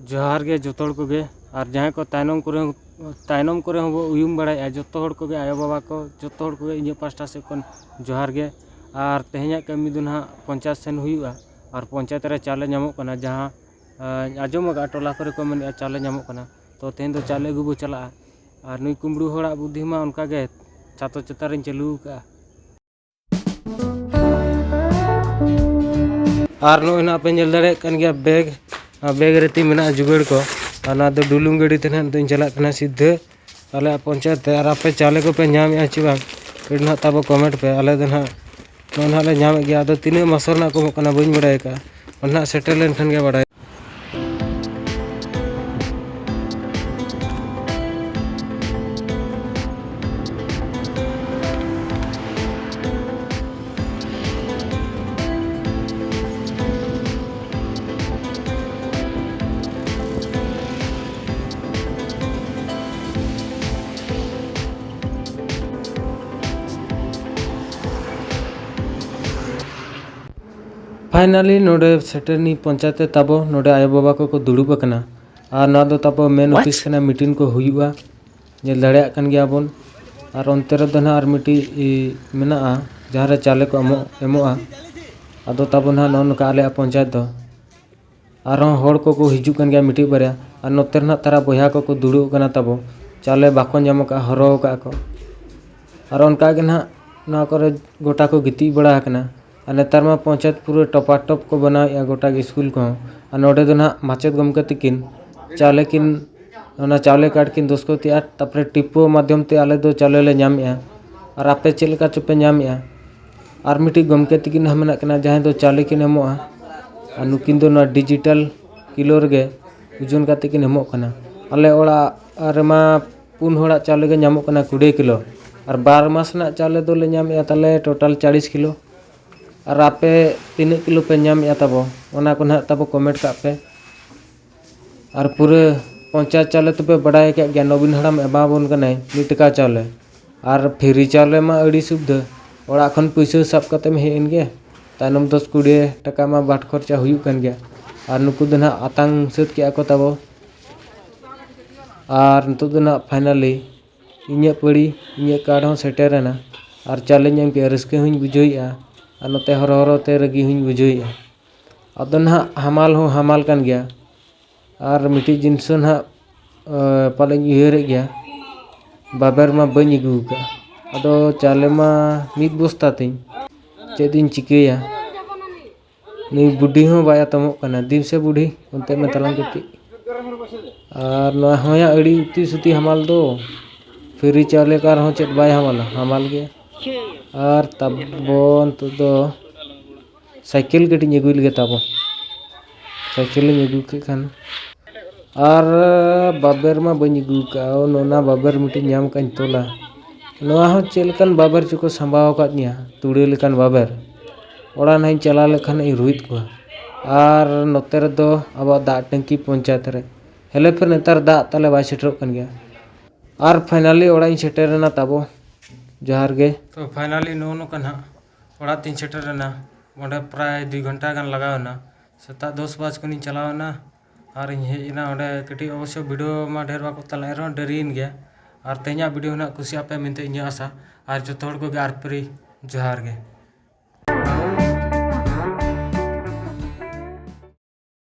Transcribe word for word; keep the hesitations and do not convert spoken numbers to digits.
ᱡᱚᱦᱟᱨ ᱜᱮ ᱡᱚᱛᱚ ᱦᱚᱲ ᱠᱚᱜᱮ, ᱟᱨ ᱡᱟᱦᱟᱸᱭ ᱠᱚ ᱛᱟᱭᱱᱚᱢ ᱠᱚᱨᱮ ᱦᱚᱸ, ᱛᱟᱭᱱᱚᱢ ᱠᱚᱨᱮ ᱦᱚᱸᱵᱚ ᱩᱭᱩᱢ ᱵᱟᱲᱟᱭᱮᱫᱼᱟ, ᱡᱚᱛᱚ ᱦᱚᱲ ᱠᱚᱜᱮ, ᱟᱭᱳᱼᱵᱟᱵᱟ ᱠᱚ, ᱡᱚᱛᱚ ᱦᱚᱲ ᱠᱚᱜᱮ ᱤᱧᱟᱹᱜ ᱯᱟᱥᱴᱟ ᱥᱮᱫ ᱠᱷᱚᱱ ᱡᱚᱦᱟᱨ ᱜᱮ᱾ ᱟᱨ ᱛᱮᱦᱮᱧᱟᱜ ᱠᱟᱹᱢᱤ ᱫᱚ ᱱᱟᱦᱟᱜ ᱯᱚᱧᱪᱟᱭᱮᱛ ᱥᱮᱱ ᱦᱩᱭᱩᱜᱼᱟ, ᱟᱨ ᱯᱚᱧᱪᱟᱭᱮᱛ ᱨᱮ ᱪᱟᱣᱞᱮ ᱧᱟᱢᱚᱜ ᱠᱟᱱᱟ, ᱡᱟᱦᱟᱸ, ᱟᱸ, ᱟᱸᱡᱚᱢ ᱟᱠᱟᱫᱼᱟ, ᱴᱚᱞᱟ ᱠᱚᱨᱮ ᱠᱚ ᱢᱮᱱᱮᱫᱼᱟ ᱪᱟᱣᱞᱮ ᱧᱟᱢᱚᱜ ᱠᱟᱱᱟ, ᱛᱚ ᱛᱮᱦᱮᱧ ᱫᱚ ᱪᱟᱣᱞᱮ ᱟᱹᱜᱩ ᱵᱚ ᱪᱟᱞᱟᱜᱼᱟ᱾ ᱟᱨ ᱱᱩᱭ ᱠᱩᱢᱵᱽᱲᱩ ᱦᱚᱲᱟᱜ ᱵᱩᱫᱽᱫᱷᱤ ᱢᱟ ᱚᱱᱠᱟ ᱜᱮ ᱪᱷᱟᱛᱚ ᱪᱮᱛᱟᱱ ᱨᱤᱧ ᱪᱟᱹᱞᱩ ᱟᱠᱟᱫᱼᱟ᱾ ᱟᱨ ᱱᱚᱜᱼᱚᱭ ᱱᱟᱜ ᱯᱮ ᱧᱮᱞ ᱫᱟᱲᱮᱭᱟᱜ ᱠᱟᱱ ᱜᱮᱭᱟ ᱵᱮᱜᱽ, ᱟᱨ ᱵᱮᱜᱽ ᱨᱮ ᱛᱤᱧ ᱢᱮᱱᱟᱜᱼᱟ ᱡᱩᱜᱟᱹᱲ ᱠᱚ᱾ ᱟᱨ ᱱᱚᱣᱟ ᱫᱚ ᱰᱩᱞᱩᱝ ᱜᱟᱹᱰᱤ ᱛᱮ ᱱᱟᱜ ᱫᱚᱧ ᱪᱟᱞᱟᱜ ᱠᱟᱱᱟ ᱥᱤᱫᱷᱟᱹ ᱟᱞᱮᱭᱟᱜ ᱯᱚᱧᱪᱟᱭᱮᱛ ᱛᱮ᱾ ᱟᱨ ᱟᱯᱮ ᱪᱟᱣᱞᱮ ᱠᱚᱯᱮ ᱧᱟᱢᱮᱜᱼᱟ ᱪᱮ ᱵᱟᱝ? ᱠᱟᱹᱴᱤᱡ ᱱᱟᱜ ᱛᱟᱵᱚ ᱠᱚᱢᱮᱱᱴ ᱯᱮ᱾ ᱟᱞᱮ ᱫᱚ ᱱᱟᱜ ᱱᱚᱜᱼᱚᱭ ᱱᱟᱜ ᱞᱮ ᱧᱟᱢᱮᱫ ᱜᱮᱭᱟ, ᱟᱫᱚ ᱛᱤᱱᱟᱹᱜ ᱢᱟᱥᱚ ᱨᱮᱱᱟᱜ ᱠᱚ ᱮᱢᱚᱜ ᱠᱟᱱᱟ ᱵᱟᱹᱧ ᱵᱟᱲᱟᱭ ᱟᱠᱟᱫᱼᱟ, ᱚᱸᱰᱮ ᱱᱟᱜ ᱥᱮᱴᱮᱨ ᱞᱮᱱᱠᱷᱟᱱ ᱜᱮ ᱵᱟᱲᱟᱭ᱾ Finally ᱱᱚᱰᱮ ᱥᱮᱴᱮᱨᱱᱤ ᱯᱚᱧᱪᱟᱭᱮᱛ ᱨᱮ ᱛᱟᱵᱚ ᱱᱚᱰᱮ ᱟᱭᱳᱼᱵᱟᱵᱟ ᱠᱚᱠᱚ ᱫᱩᱲᱩᱵ ᱟᱠᱟᱱᱟ᱾ ᱟᱨ ᱱᱚᱣᱟ ᱫᱚ ᱛᱟᱵᱚ ᱢᱮᱱ What? ᱚᱯᱷᱤᱥ ᱠᱟᱱᱟ, ᱢᱤᱴᱤᱝ ᱠᱚ ᱦᱩᱭᱩᱜᱼᱟ, ᱧᱮᱞ ᱫᱟᱲᱮᱭᱟᱜ ᱠᱟᱱ ᱜᱮᱭᱟ ᱵᱚᱱ᱾ ᱟᱨ ᱚᱱᱛᱮ ᱨᱮᱫᱚ ᱱᱟᱦᱟᱜ ᱟᱨ ᱢᱤᱫᱴᱤᱡ ᱤ, ᱢᱮᱱᱟᱜᱼᱟ, ᱡᱟᱦᱟᱸ ᱨᱮ ᱪᱟᱣᱞᱮ ᱠᱚ ᱮᱢᱚᱜ, ᱮᱢᱚᱜᱼᱟ᱾ ᱟᱫᱚ ᱛᱟᱵᱚ ᱱᱟᱦᱟᱜ ᱱᱚᱜᱼᱚ ᱱᱚᱝᱠᱟ ᱟᱞᱮᱭᱟᱜ ᱯᱚᱧᱪᱟᱭᱮᱛ ᱫᱚ᱾ ᱟᱨᱦᱚᱸ ᱦᱚᱲ ᱠᱚᱠᱚ ᱦᱤᱡᱩᱜ ᱠᱟᱱ ᱜᱮᱭᱟ ᱢᱤᱫᱴᱤᱡ ᱵᱟᱨᱭᱟ, ᱟᱨ ᱱᱚᱛᱮ ᱨᱮ ᱱᱟᱦᱟᱜ ᱛᱟᱨᱟ ᱵᱚᱭᱦᱟ ᱠᱚᱠᱚ ᱫᱩᱲᱩᱵ ᱟᱠᱟᱱᱟ ᱛᱟᱵᱚ, ᱪᱟᱣᱞᱮ ᱵᱟᱠᱚ ᱧᱟᱢ ᱟᱠᱟᱫᱼᱟ, ᱦᱚᱨᱦᱚ ᱟᱠᱟᱫᱼᱟ ᱠᱚ᱾ ᱟᱨ ᱚᱱᱠᱟ ᱜᱮ ᱱᱟᱦᱟᱜ ᱱᱚᱣᱟ ᱠᱚᱨᱮ ᱜᱚᱴᱟ ᱠᱚ ᱜᱤᱛᱤᱡ ᱵᱟᱲᱟ ᱟᱠᱟᱱᱟ᱾ ᱟᱨ ᱱᱮᱛᱟᱨ ᱢᱟ ᱯᱚᱧᱪᱟᱭᱮᱛ ᱯᱩᱨᱟᱹ ᱴᱚᱯᱟᱴᱚᱯ ᱠᱚ ᱵᱮᱱᱟᱣᱮᱫᱼᱟ ᱜᱚᱴᱟ ᱜᱮ ᱥᱠᱩᱞ ᱠᱚᱦᱚᱸ᱾ ᱟᱨ ᱱᱚᱰᱮ ᱫᱚ ᱱᱟᱦᱟᱜ ᱢᱟᱪᱮᱫ ᱜᱚᱢᱠᱮ ᱛᱟᱹᱠᱤᱱ ᱪᱟᱣᱞᱮ ᱠᱤᱱ, ᱚᱱᱟ ᱪᱟᱣᱞᱮ ᱠᱟᱨᱰ ᱠᱤᱱ ᱫᱚᱥᱠᱚᱛᱮᱜᱼᱟ, ᱛᱟᱨᱯᱚᱨᱮ ᱴᱤᱯᱳ ᱢᱟᱫᱽᱫᱷᱚᱢ ᱛᱮ ᱟᱞᱮ ᱫᱚ ᱪᱟᱣᱞᱮ ᱞᱮ ᱧᱟᱢᱮᱜᱼᱟ᱾ ᱟᱨ ᱟᱯᱮ ᱪᱮᱫ ᱞᱮᱠᱟ ᱪᱚᱯᱮ ᱧᱟᱢᱮᱜᱼᱟ? ᱟᱨ ᱢᱤᱫᱴᱤᱡ ᱜᱚᱢᱠᱮ ᱛᱟᱹᱠᱤᱱ ᱦᱚᱸ ᱢᱮᱱᱟᱜ ᱠᱤᱱᱟ, ᱡᱟᱦᱟᱸᱭ ᱫᱚ ᱪᱟᱣᱞᱮ ᱠᱤᱱ ᱮᱢᱚᱜᱼᱟ᱾ ᱟᱨ ᱱᱩᱠᱤᱱ ᱫᱚ ᱱᱚᱣᱟ ᱰᱤᱡᱤᱴᱟᱞ ᱠᱤᱞᱳ ᱨᱮᱜᱮ ᱳᱡᱚᱱ ᱠᱟᱛᱮ ᱠᱤᱱ ᱮᱢᱚᱜ ᱠᱟᱱᱟ᱾ ᱟᱞᱮ ᱚᱲᱟᱜ ᱨᱮᱢᱟ ᱯᱩᱱ ᱦᱚᱲᱟᱜ ᱪᱟᱣᱞᱮ ᱜᱮ ᱧᱟᱢᱚᱜ ᱠᱟᱱᱟ ᱠᱩᱲᱤ ᱠᱤᱞᱳ, ᱟᱨ ᱵᱟᱨ ᱢᱟᱥ ᱨᱮᱱᱟᱜ ᱪᱟᱣᱞᱮ ᱫᱚᱞᱮ ᱧᱟᱢᱮᱜᱼᱟ ᱛᱟᱞᱮ ᱴᱳᱴᱟᱞ ᱪᱟᱞᱤᱥ ᱠᱤᱞᱳ᱾ ᱟᱨ ᱟᱯᱮ ᱛᱤᱱᱟᱹᱜ ᱠᱤᱞᱳ ᱯᱮ ᱧᱟᱢᱮᱜᱼᱟ ᱛᱟᱵᱚ, ᱚᱱᱟ ᱠᱚ ᱱᱟᱦᱟᱜ ᱛᱟᱵᱚ ᱠᱚᱢᱮᱱᱴ ᱠᱟᱜ ᱯᱮ᱾ ᱟᱨ ᱯᱩᱨᱟᱹ ᱯᱚᱧᱪᱟᱭᱮᱛ ᱪᱟᱣᱞᱮ ᱛᱚᱯᱮ ᱵᱟᱰᱟᱭ ᱟᱠᱟᱫ ᱜᱮᱭᱟ, ᱱᱚᱵᱤᱱ ᱦᱟᱲᱟᱢ ᱮᱢᱟᱵᱚᱱ ᱠᱟᱱᱟᱭ ᱢᱤᱫ ᱴᱟᱠᱟ ᱪᱟᱣᱞᱮ᱾ ᱟᱨ ᱯᱷᱨᱤ ᱪᱟᱣᱞᱮ ᱢᱟ ᱟᱹᱰᱤ ᱥᱩᱵᱤᱫᱷᱟᱹ, ᱚᱲᱟᱜ ᱠᱷᱚᱱ ᱯᱩᱭᱥᱟᱹ ᱥᱟᱵ ᱠᱟᱛᱮᱢ ᱦᱮᱡ ᱮᱱ ᱜᱮ, ᱛᱟᱭᱱᱚᱢ ᱫᱚᱥ ᱠᱩᱲᱤ ᱴᱟᱠᱟ ᱢᱟ ᱵᱟᱴ ᱠᱷᱚᱨᱪᱟ ᱦᱩᱭᱩᱜ ᱠᱟᱱ ᱜᱮᱭᱟ᱾ ᱟᱨ ᱱᱩᱠᱩ ᱫᱚ ᱱᱟᱦᱟᱜ ᱟᱛᱟᱝ ᱥᱟᱹᱛ ᱠᱮᱜᱼᱟ ᱠᱚ ᱛᱟᱵᱚ᱾ ᱟᱨ ᱱᱤᱛᱚᱜ ᱫᱚ ᱱᱟᱦᱟᱜ finally ᱤᱧᱟᱹᱜ ᱯᱟᱹᱲᱤ, ᱤᱧᱟᱹᱜ card ᱦᱚᱸ ᱥᱮᱴᱮᱨᱮᱱᱟ᱾ ᱟᱨ ᱪᱟᱣᱞᱮᱧ ᱧᱟᱢ ᱠᱮᱜᱼᱟ, ᱨᱟᱹᱥᱠᱟᱹ ᱦᱚᱸᱧ ᱵᱩᱡᱷᱟᱹᱣᱮᱫᱼᱟ᱾ ᱟᱨ ᱱᱚᱛᱮ ᱦᱚᱨᱚ ᱦᱚᱨᱚ ᱛᱮ ᱨᱟᱹᱜᱤ ᱦᱚᱸᱧ ᱵᱩᱡᱷᱟᱹᱣᱮᱫᱼᱟ᱾ ᱟᱫᱚ ᱱᱟᱦᱟᱜ ᱦᱟᱢᱟᱞ ᱦᱚᱸ ᱦᱟᱢᱟᱞ ᱠᱟᱱ ᱜᱮᱭᱟ᱾ ᱟᱨ ᱢᱤᱫᱴᱤᱡ ᱡᱤᱱᱤᱥ ᱦᱚᱸ ᱱᱟᱦᱟᱜ, ᱮ, ᱯᱟᱞᱮᱧ ᱩᱭᱦᱟᱹᱨᱮᱫ ᱜᱮᱭᱟ, ᱵᱟᱵᱮᱨ ᱢᱟ ᱵᱟᱹᱧ ᱟᱹᱜᱩ ᱟᱠᱟᱫᱼᱟ᱾ ᱟᱫᱚ ᱪᱟᱣᱞᱮ ᱢᱟ ᱢᱤᱫ ᱵᱚᱥᱛᱟ ᱛᱤᱧ, ᱪᱮᱫ ᱤᱧ ᱪᱤᱠᱟᱹᱭᱟ? ᱱᱩᱭ ᱵᱩᱰᱷᱤ ᱦᱚᱸ ᱵᱟᱭ ᱟᱛᱚᱢᱚᱜ ᱠᱟᱱᱟ᱾ ᱫᱤᱱ ᱥᱮ ᱵᱩᱰᱷᱤ, ᱚᱱᱛᱮ ᱢᱮ ᱛᱟᱞᱟᱝ ᱠᱟᱹᱴᱤᱡ᱾ ᱟᱨ ᱱᱚᱣᱟ ᱦᱚᱸᱭᱟ ᱟᱹᱰᱤ ᱩᱛᱤ ᱥᱩᱛᱤ ᱦᱟᱢᱟᱞ ᱫᱚ᱾ ᱯᱷᱤᱨᱤ ᱪᱟᱣᱞᱮ ᱠᱟᱱ ᱨᱮᱦᱚᱸ ᱪᱮᱫ ᱵᱟᱭ ᱦᱟᱢᱟᱞᱟ, ᱦᱟᱢᱟᱞ ᱜᱮᱭᱟ᱾ ᱟᱨ ᱛᱟᱵᱚ ᱱᱤᱛᱚᱜ ᱫᱚ ᱥᱟᱭᱠᱮᱞ ᱠᱟᱹᱴᱤᱡ ᱤᱧ ᱟᱹᱜᱩᱭ ᱞᱟᱹᱜᱤᱫ ᱛᱟᱵᱚ᱾ ᱥᱟᱭᱠᱮᱞ ᱤᱧ ᱟᱹᱜᱩ ᱠᱮᱫ ᱠᱷᱟᱱ, ᱟᱨ ᱵᱟᱵᱮᱨ ᱢᱟ ᱵᱟᱹᱧ ᱟᱹᱜᱩ ᱠᱟᱜᱼᱟ᱾ ᱚᱱᱟ ᱵᱟᱵᱮᱨ ᱢᱤᱫᱴᱤᱡ ᱧᱟᱢ ᱠᱟᱜ ᱤᱧ ᱛᱚᱞᱟ᱾ ᱱᱚᱣᱟ ᱦᱚᱸ ᱪᱮᱫ ᱞᱮᱠᱟᱱ ᱵᱟᱵᱮᱨ ᱪᱚᱠᱚ ᱥᱟᱢᱵᱟᱣ ᱟᱠᱟᱫ ᱛᱤᱧᱟ, ᱛᱩᱲᱟᱹ ᱞᱮᱠᱟᱱ ᱵᱟᱵᱮᱨ᱾ ᱚᱲᱟᱜ ᱱᱟᱦᱟᱜ ᱤᱧ ᱪᱟᱞᱟᱣ ᱞᱮᱠᱷᱟᱱ ᱤᱧ ᱨᱩᱦᱤᱫ ᱠᱚᱣᱟ᱾ ᱟᱨ ᱱᱚᱛᱮ ᱨᱮᱫᱚ ᱟᱵᱚᱣᱟᱜ ᱫᱟᱜ ᱴᱮᱝᱠᱤ ᱯᱚᱧᱪᱟᱭᱮᱛ ᱨᱮ᱾ ᱦᱮᱞᱮ ᱯᱷᱮᱨ ᱱᱮᱛᱟᱨ ᱫᱟᱜ ᱛᱟᱞᱮ ᱵᱟᱭ ᱥᱮᱴᱮᱨᱚᱜ ᱠᱟᱱ ᱜᱮᱭᱟ᱾ ᱟᱨ finally ᱚᱲᱟᱜ ᱤᱧ ᱥᱮᱴᱮᱨᱮᱱᱟ ᱛᱟᱵᱚ᱾ ᱡᱚᱦᱟᱨ ᱜᱮ᱾ ᱛᱚ finally ᱱᱚᱜᱼᱚ ᱱᱚᱝᱠᱟ ᱱᱟᱦᱟᱜ ᱚᱲᱟᱜ ᱛᱤᱧ ᱥᱮᱴᱮᱨᱮᱱᱟ᱾ ᱚᱸᱰᱮ ᱯᱨᱟᱭ ᱫᱩᱭ ᱜᱷᱚᱱᱴᱟ ᱜᱟᱱ ᱞᱟᱜᱟᱣ ᱮᱱᱟ᱾ ᱥᱮᱛᱟᱜ ᱫᱚᱥ ᱵᱟᱡᱮ ᱠᱷᱚᱱᱤᱧ ᱪᱟᱞᱟᱣ ᱮᱱᱟ ᱟᱨᱤᱧ ᱦᱮᱡ ᱮᱱᱟ ᱚᱸᱰᱮ᱾ ᱠᱟᱹᱴᱤᱡ ᱚᱵᱚᱥᱥᱚ video ᱢᱟ ᱰᱷᱮᱨ ᱵᱟᱠᱚ ᱛᱟᱦᱮᱸ ᱞᱮᱱ ᱨᱮᱦᱚᱸ ᱰᱮᱨᱤᱭᱮᱱ ᱜᱮᱭᱟ᱾ ᱟᱨ ᱛᱮᱦᱮᱧᱟᱜ video ᱦᱚᱸ ᱱᱟᱜ ᱠᱩᱥᱤᱭᱟᱜ ᱯᱮ ᱢᱮᱱᱛᱮ ᱤᱧᱟᱹᱜ ᱟᱥᱟ᱾ ᱟᱨ ᱡᱚᱛᱚ ᱦᱚᱲ ᱠᱚᱜᱮ ᱟᱨ ᱯᱟᱹᱨᱤ ᱡᱚᱦᱟᱨ ᱜᱮ᱾